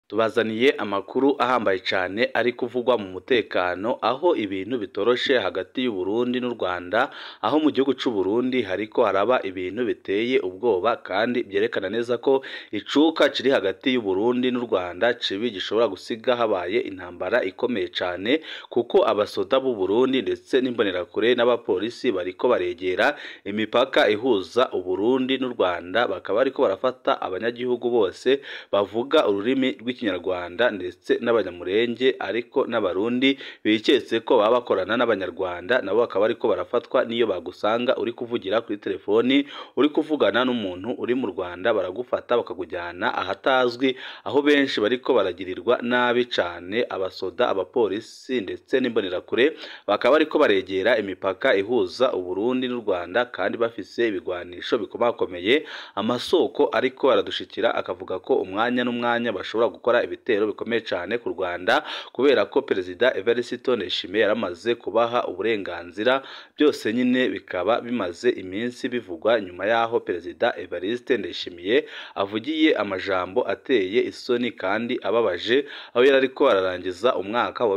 Tubazaniye amakuru ahambaye cyane ari kuvugwa mu mutekano, aho ibintu bitoroshe hagati y'u Burundi n'u Rwanda, aho mu gihugu cy'u Burundi hariko haraba ibintu biteye ubwoba kandi byerekana neza ko icuka kiri hagati y'u Burundi n'u Rwanda cibi gishobora gusiga habaye intambara ikomeye cyane, kuko abasoda b'u Burundi ndetse n'imbonerakure n'abapolisi bariko baregera imipaka ihuza u Burundi n'u Rwanda, bakaba bariko barafata abanyagihugu bose bavuga ururimi rw'Ikinyarwanda ndetse n'Abanyamurenge, ariko n'Abarundi biketse ko baba bakorana n'Abanyarwanda nabo bakaba ariko barafatwa. Niyo bagusanga uri kuvugira kuri telefoni uri kuvugana n'umuntu uri mu Rwanda, baragufata bakakujyana ahatazwi, aho benshi bariko baragirirwa nabi cyane. Abasoda, abapolisi ndetse n'imbonerakure bakaba bariko baregera imipaka ihuza u Burundi n'u Rwanda kandi bafise ibigwanisho bikomakomeye. Amasoko ariko aradushikira akavuga ko umwanya n'umwanya bashobora gukora ibitero bikomeye cyane ku Rwanda, kubera ko Perezida Evariste Ndayishimiye yaramaze kubaha uburenganzira. Byose nyine bikaba bimaze iminsi bivugwa nyuma y'aho Perezida Evariste Ndayishimiye avugiye amajambo ateye isoni kandi ababaje, aho yari ariko ararangiza umwaka wa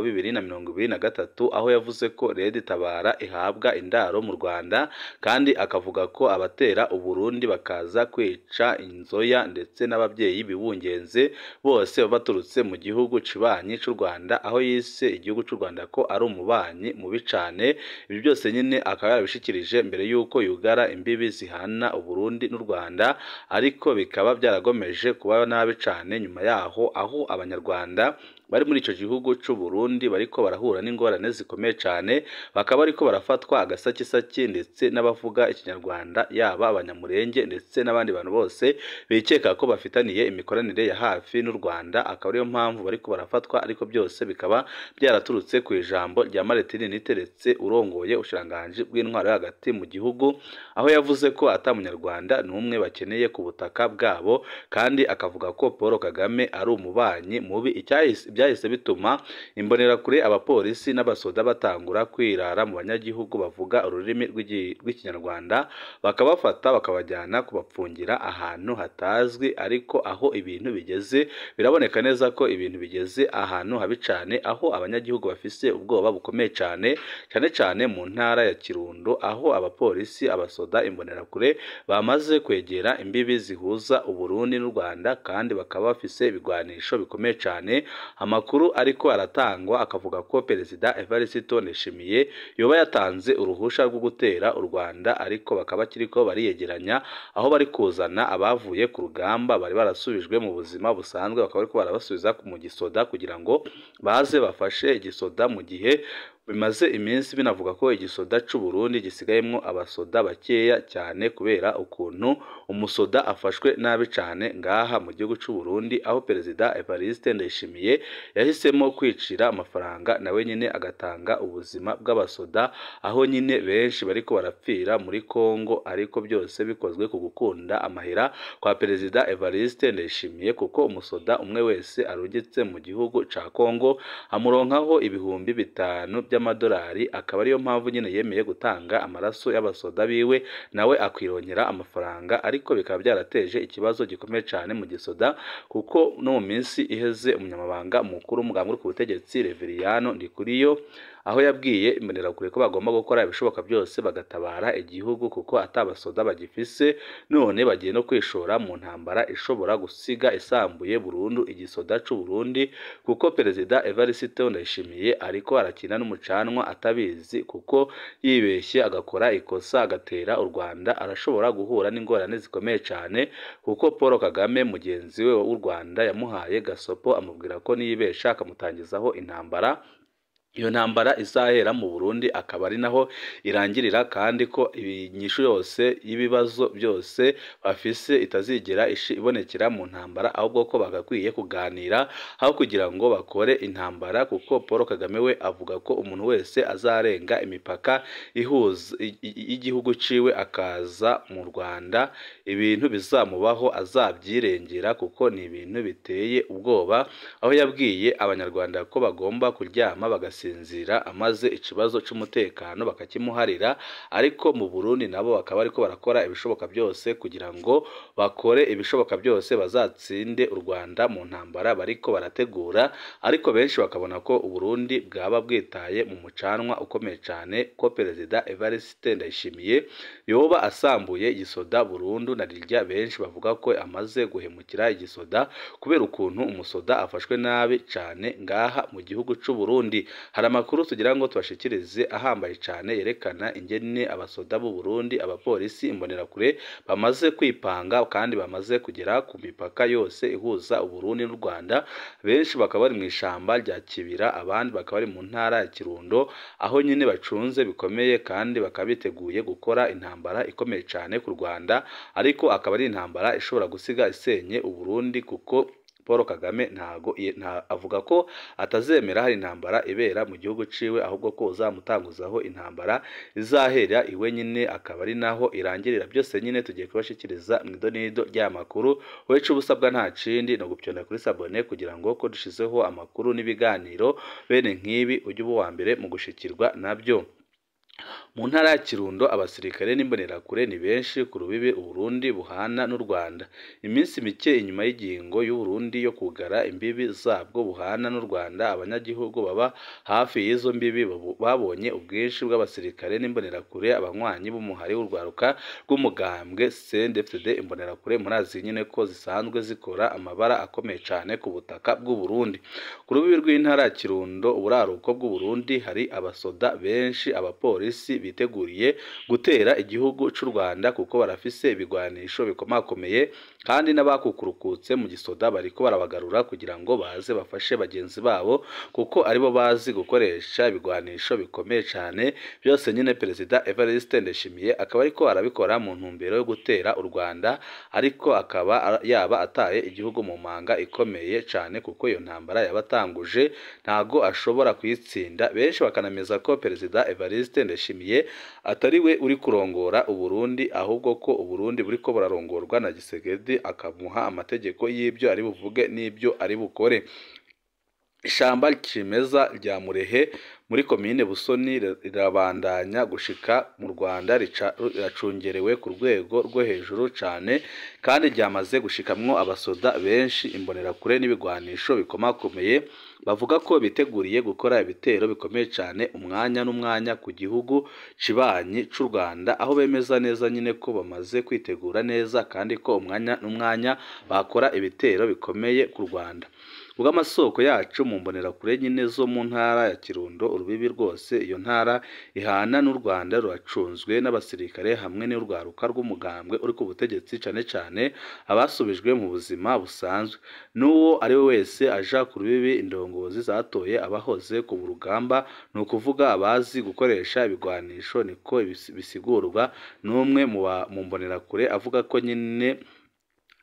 2023, aho yavuze ko Red Tabara ihabwa indaro mu Rwanda, kandi akavuga ko abatera u Burundi bakaza kwica inzoya ndetse n'ababyeyi bibungenze bose baturutse mu gihugu cibanyi cy'u Rwanda, aho yise igihugu cy'u Rwanda ko ari umubanyi mubi cyane. Ibi byose nyine akaba yarabishikirije mbere y'uko yugara imbibi zihana u Burundi n'u Rwanda, ariko bikaba byaragomeje kuba nabi cyane nyuma yaho, aho Abanyarwanda bari muri ico gihugu cy'u Burundi bariko barahura n'ingorane zikomeye cyane, bakaba bariko barafatwa agasakisaki ndetse n'abavuga Ikinyarwanda, yaba Abanyamurenge ndetse n'abandi bantu bose bikeka ko bafitaniye imikoranire ya hafi n'u Rwanda, akaba ariyo mpamvu bariko barafatwa. Ariko byose bikaba byaraturutse ku ijambo rya Martin Niteretse urongoye ubushikiranganji bw'intwaro yo hagati mu gihugu, aho yavuze ko ata munyarwanda n'umwe bakeneye ku butaka bwabo, kandi akavuga ko Paul Kagame ari umubanyi mubi. Byahise bituma imbonerakure, abapolisi n'abasoda batangura kwirara mu banyagihugu bavuga ururimi rw'Ikinyarwanda, bakabafata bakabajyana kubapfungira ahantu hatazwi. Ariko aho ibintu bigeze biraboneka neza ko ibintu bigeze ahantu habi cyane, aho abanyagihugu bafise ubwoba bukomeye cyane, cyane cyane mu ntara ya Kirundo, aho abapolisi, abasoda, imbonerakure bamaze kwegera imbibi zihuza u Burundi n'u Rwanda, kandi bakaba bafise ibigwanisho bikomeye cyane. Amakuru ariko aratangwa akavuga ko Perezida Evariste Ndayishimiye yoba yatanze uruhusha rwo gutera u Rwanda, ariko bakaba kiriko bariyegeranya, aho bari kuzana abavuye ku rugamba bari barasubijwe mu buzima busanzwe, bakaba bariko barabasubiza mu gisoda kugira ngo baze bafashe igisoda, mu gihe bimaze iminsi binavuga ko igisoda cy'u Burundi gisigayemwo abasoda bakeya cyane, kubera ukuntu umusoda afashwe nabi cyane ngaha mu gihugu cy'u Burundi, aho Perezida Evariste Ndayishimiye yahisemo kwicira amafaranga nawe nyine agatanga ubuzima bw'abasoda, aho nyine benshi bariko barapfira muri Kongo, ariko byose bikozwe ku gukunda amahera kwa Perezida Evariste Ndayishimiye, kuko umusoda umwe wese arungitse mu gihugu ca Kongo amuronkaho 5,000 by'amadolari, akaba ariyo mpamvu nyine yemeye gutanga amaraso y'abasoda biwe nawe akwirongera amafaranga. Ariko bikaba byarateje ikibazo gikomeye cyane mu gisoda, kuko no mu minsi iheze umunyamabanga mukuru w'umugambwe ku butegetsi Reveriyano Ndikuriyo, aho yabwiye imbonerakure ko bagomba gukora ibishoboka byose bagatabara igihugu, kuko atabasoda bagifise, none bagiye no kwishora mu ntambara ishobora gusiga isambuye burundu igisoda cy'u Burundi, kuko Perezida Evariste Ndayishimiye ariko arakina n'umucanwa atabizi, kuko yibeshye agakora ikosa agatera u Rwanda arashobora guhura n'ingorane zikomeye cyane, kuko Paul Kagame mugenzi we w'u Rwanda yamuhaye gasopo amubwira ko niyibesha akamutangizaho intambara, iyo ntambara izahera mu Burundi akaba ari naho irangirira, kandi ko inyishu yose y'ibibazo byose bafise itazigera ibonekera mu ntambara, ahubwo ko bagakwiye kuganira aho kugira ngo bakore intambara, kuko Paul Kagame we avuga ko umuntu wese azarenga imipaka ihuza y'igihugu ciwe akaza mu Rwanda ibintu bizamubaho azabyirengera, kuko ni ibintu biteye ubwoba. Aho yabwiye Abanyarwanda ko bagomba kuryama bagasi agasinzira, amaze ikibazo c'umutekano bakakimuharira. Ariko mu Burundi nabo bakaba ariko barakora ibishoboka byose kugira ngo bakore ibishoboka byose bazatsinde u Rwanda mu ntambara bariko barategura. Ariko benshi bakabona ko u Burundi bwaba bwitaye mu mucanwa ukomeye cyane, ko Perezida Evariste Ndayishimiye yoba asambuye igisoda burundu, na rirya benshi bavuga ko amaze guhemukira igisoda kubera ukuntu umusoda afashwe nabi cyane ngaha mu gihugu c'u Burundi. Hari amakuru tugira ngo tubashikirize ahambaye cyane yerekana ingene abasoda b'u Burundi, abapolisi, imbonerakure bamaze kwipanga kandi bamaze kugera ku mipaka yose ihuza u Burundi n'u Rwanda. Benshi bakaba bari mu ishamba rya Kibira, abandi bakaba bari mu ntara ya Kirundo, aho nyine bacunze bikomeye kandi bakaba biteguye gukora intambara ikomeye cyane ku Rwanda, ariko akaba ari intambara ishobora gusiga isenye u Burundi, kuko Paul Kagame ntago avuga ko atazemera hari intambara ibera mu gihugu ciwe, ahubwo ko uzamutanguzaho intambara izahera iwe nyine akaba ari naho irangirira. Byose nyine tugiye kubashikiriza mu idonido rya makuru. Wecu ubusabwa nta kindi no gupyonda kuri sabone kugira ngo ko dushizeho amakuru n'ibiganiro bene nk'ibi ujye uba uwa mbere mu gushikirwa nabyo. Mu ntara ya Kirundo abasirikare n'imbonerakure ni benshi ku rubibi u Burundi buhana n'u Rwanda. Iminsi mike inyuma y'ingingo y'u Burundi yo kugara imbibi zabwo buhana n'u Rwanda, abanyagihugu baba hafi y'izo mbibi babonye ubwinshi bw'abasirikare n'imbonerakure, abanywanyi b'umuhari w'urwaruka rw'umugambwe CNDD-FDD. Imbonerakure murazi nyine ko zisanzwe zikora amabara akomeye cyane ku butaka bw'u Burundi. Ku rubibi rw'intara ya Kirundo, uburaruko bw'u Burundi, hari abasoda benshi, abapolisi biteguriye gutera igihugu c'u Rwanda, kuko barafise ibigwanisho bikomakomeye, kandi n'abakukurukutse mu gisoda bariko barabagarura kugira ngo baze bafashe bagenzi babo, kuko aribo bazi gukoresha ibigwanisho bikomeye cyane. Byose nyine Perezida Evariste Ndayishimiye akaba ariko arabikora mu ntumbero yo gutera u Rwanda, ariko akaba yaba ataye igihugu mu manga ikomeye cyane, kuko iyo ntambara yabatanguje ntago ashobora kuyitsinda. Benshi bakanameza ko Perezida Evariste Ndayishimiye atari we uri kurongora u Burundi, ahubwo ko u Burundi buriko burarongorwa na Tshisekedi, akamuha amategeko y'ibyo ari buvuge n'ibyo ari bukore. Ishamba cimeza rya Murehe muri komine Busoni rirabandanya gushika mu Rwanda, riracungerewe ku rwego rwo hejuru cyane, kandi ryamaze gushikamwo abasoda benshi, imbonerakure n'ibigwanisho bikomakomeye. Bavuga ko biteguriye gukora ibitero bikomeye cyane umwanya n'umwanya ku gihugu cibanyi c'u Rwanda, aho bemeza neza nyine ko bamaze kwitegura neza kandi ko umwanya n'umwanya bakora ibitero bikomeye ku Rwanda. Ubw'amasoko yacu mu mbonerakure nyine zo mu ntara ya Kirundo, urubibi rwose iyo ntara ihana n'u Rwanda ruracunzwe n'abasirikare hamwe n'urwaruka rw'umugambwe uri ku butegetsi, cyane cyane abasubijwe mu buzima busanzwe. N'uwo ari we wese aja ku rubibi, indongozi zatoye abahoze ku rugamba, ni ukuvuga abazi gukoresha ibigwanisho, niko bisigurwa n'umwe mu mbonerakure avuga ko nyine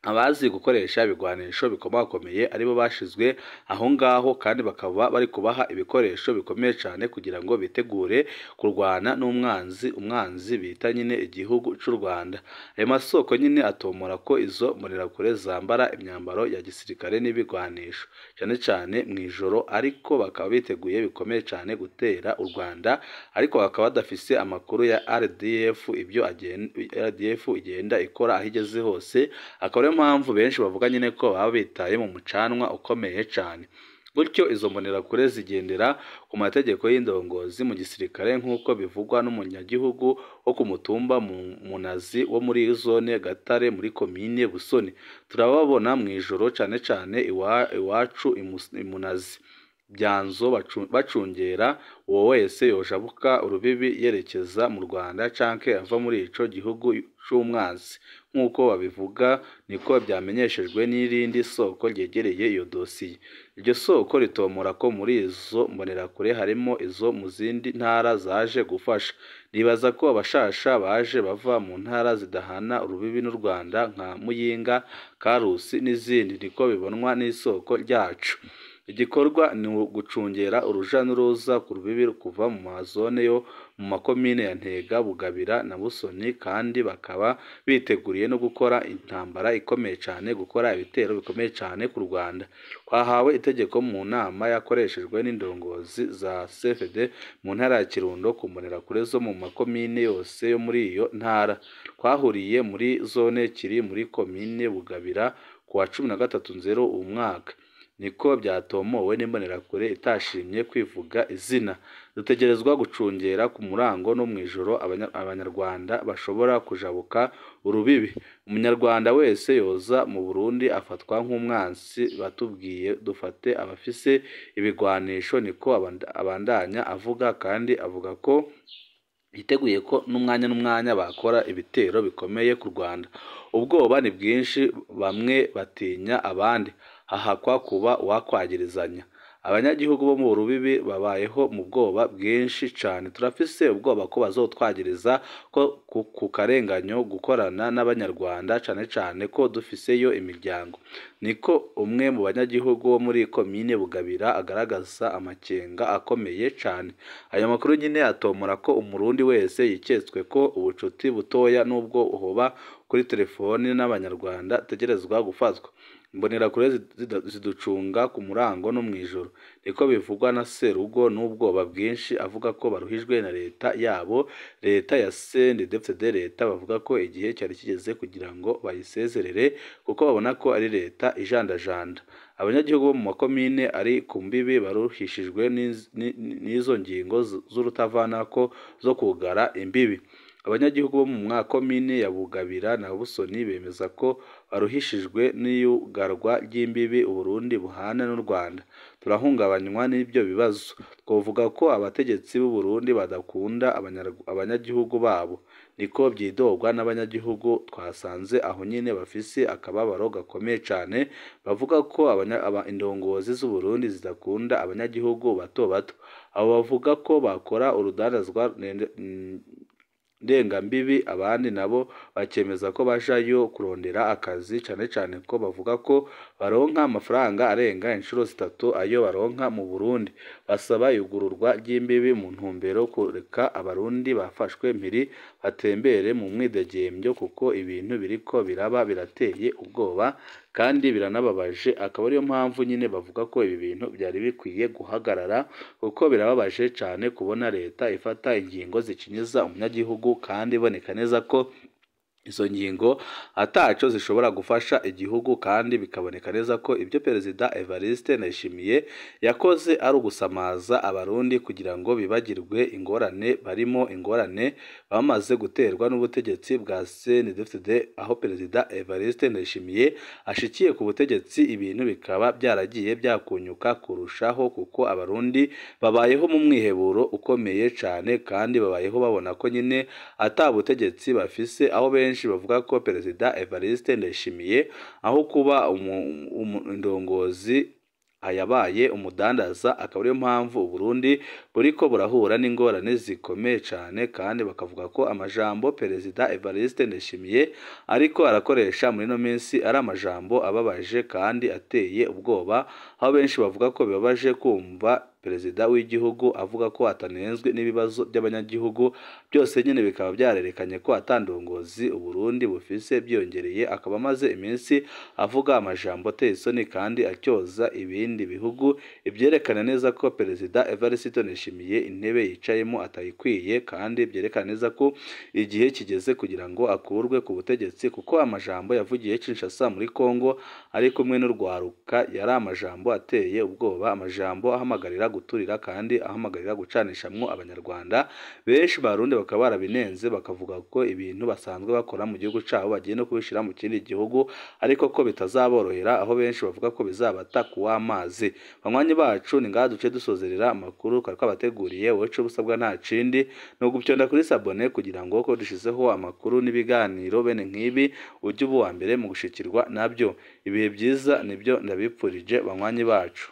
abazi gukoresha ibigwanisho bikomakomeye aribo bashizwe aho ngaho, kandi bakaba bari kubaha ibikoresho bikomeye cyane kugira ngo bitegure kurwana n'umwanzi, umwanzi bita nyine igihugu c'u Rwanda. Ayo masoko nyine atomora ko izo mbonerakure zambara imyambaro ya gisirikare n'ibigwanisho cyane cyane mu ijoro, ariko bakaba biteguye bikomeye cyane gutera u Rwanda, ariko bakaba badafise amakuru ya RDF, ibyo RDF igenda ikora aho igeze hose. Akaba mpamvu benshi bavuga nyine ko baba bitaye mu mucanwa ukomeye cyane. Gutyo izo mbonerakure zigendera ku mategeko y'indongozi mu gisirikare, nk'uko bivugwa n'umunyagihugu wo ku mutumba Munazi wo muri zone Gatare muri komine Busoni. Turababona mu ijoro cyane cyane iwacu i Munazi Byanzo, bacungera uwo wese yojabuka urubibi yerekeza mu Rwanda canke ava muri ico gihugu c'umwanzi, nk'uko babivuga niko byamenyeshejwe n'irindi soko ryegereye iyo dosiye. Iryo soko ritomora ko muri izo mbonerakure harimo izo mu zindi ntara zaje gufasha. Nibaza ko abashasha baje bava mu ntara zidahana urubibi n'u Rwanda nka Muyinga, Karusi n'izindi, niko bibonwa n'isoko ryacu. Igikorwa ni ugucungera uruja n'uruza ku rubibi kuva mu mazone yo mu makomine ya Ntega, Bugabira na Busoni, kandi bakaba biteguriye no gukora intambara ikomeye cane, gukora ibitero bikomeye cane ku Rwanda. Twahawe itegeko mu nama yakoreshejwe n'indongozi za CFD mu ntara ya Kirundo ku mbonerakure zo mu makomine yose yo muri iyo ntara. Twahuriye muri zone kiri muri komine Bugabira ku wa 13 Nzero uwu mwaka, niko byatomowe n'imbonerakure itashimye kwivuga izina. Dutegerezwa gucungera ku murango no mw'ijoro abanyarwanda bashobora kujabuka urubibi. Umunyarwanda wese yoza mu Burundi afatwa nk'umwansi, batubwiye dufate abafise ibigwanisho, niko abandanya avuga, kandi avuga ko yiteguye ko n'umwanya n'umwanya bakora ibitero bikomeye ku Rwanda. Ubwoba ni bwinshi, bamwe batinya abandi, hahakwa kuba uwakwagirizanya. Abanyagihugu bo mu rubibi babayeho mu bwoba bwinshi cane. Turafise ubwoba ko bazotwagiriza ko ku karenganyo gukorana n'abanyarwanda, cane cane ko dufiseyo imiryango, niko umwe mu banyagihugu bo muri komine Bugabira agaragaza amakenga akomeye cane. Ayo makuru nyine atomora ko umurundi wese yiketswe ko ubucuti butoya n'ubwo hoba kuri telefoni n'abanyarwanda ategerezwa gufatwa. Imbonerakure ziducunga ku murango no mw'ijoro, niko bivugwa na Serugo n'ubwoba bwinshi, avuga ko baruhijwe na leta yabo, leta ya CNDD-FDD, leta bavuga ko igihe cyari kigeze kugira ngo bayisezerere kuko babona ko ari leta ijandajanda. Abanyagihugu bo mu makomine ari ku mbibi baruhishijwe n'izo ngingo z'urutavanako zo kugara imbibi. Abanyagihugu bo mu makomine ya Bugabira na Busoni bemeza ko baruhishijwe n'iyugarwa ry'imbibi Uburundi buhana n'u Rwanda. Turahungabanywa n'ibyo bibazo. Twovuga ko abategetsi b'u Burundi badakunda abanyagihugu babo, niko byidogwa n'abanyagihugu twasanze aho nyine bafise akababaro gakomeye cane, bavuga ko indongozi z'u Burundi zidakunda abanyagihugu bato bato. Abo bavuga ko bakora urudandazwa ndengambibi, abandi nabo bakemeza ko bajayo kurondera akazi, cane cane ko bavuga ko baronka amafaranga arenga inshuro 3 ayo baronka mu Burundi. Basaba yugururwa ry'imbibi mu ntumbero kureka abarundi bafashwe mpiri batembere mu mwidegembyo, kuko ibintu biriko biraba birateye ubwoba kandi biranababaje. Akaba ariyo mpamvu nyine bavuga ko ibi bintu byari bikwiye guhagarara, kuko birababaje cane kubona leta ifata ingingo zicinyiza umunyagihugu, kandi iboneka neza ko izo ngingo ataco zishobora gufasha igihugu, kandi bikaboneka neza ko ibyo Perezida Evariste Ndayishimiye yakoze ari ugusamaza abarundi kugira ngo bibagirwe ingorane barimo, ingorane bamaze guterwa n'ubutegetsi bwa CNDD-FDD, aho Perezida Evariste Ndayishimiye ashikiye ku butegetsi ibintu bikaba byaragiye byakunyuka kurushaho, kuko abarundi babayeho mu mwiheburo ukomeye cane, kandi babayeho babona ko nyine ata butegetsi bafise, aho benshi bavuga ko Perezida Evariste Ndayishimiye aho kuba indongozi ayabaye umudandaza. Akaba ariyo mpamvu Uburundi buriko burahura n'ingorane zikomeye cane, kandi bakavuga ko amajambo Perezida Evariste Ndayishimiye ariko arakoresha muri ino minsi ari amajambo ababaje kandi ateye ubwoba, aho benshi bavuga ko bibabaje kumva Perezida w'igihugu avuga ko atanenzwe n'ibibazo by'abanyagihugu byose, nyine bikaba byarerekanye ko atandongozi Uburundi bufise. Byiyongereye akaba amaze iminsi avuga amajambo ateye isoni kandi atyoza ibindi bihugu, ibyerekana neza ko Perezida Evariste Ndayishimiye intebe yicayemo atayikwiye, kandi byerekana neza ko igihe kigeze kugira ngo akurwe ku butegetsi, kuko amajambo yavugiye Kinshasa muri Kongo ari kumwe n'urwaruka yari amajambo ateye ubwoba, amajambo ahamagarira guturira kandi ahamagarira gucanishamwo abanyarwanda. Benshi barundi bakaba barabinenze, bakavuga ko ibintu basanzwe bakora mu gihugu cabo bagiye no kubishira mu kindi gihugu, ariko ko bitazaborohera, aho benshi bavuga ko bizabata kuw'amazi. Banywanyi bacu, ni ngaha duce dusozerera amakuru twari twabateguriye. Wowe ico usabwa nta kindi ni ugupyonda kuri sabone kugira ngo ko dushizeho amakuru n'ibiganiro bene nk'ibi ujye uba uwa mbere mu gushikirwa nabyo. Ibihe byiza nibyo ndabipfurije banywanyi bacu.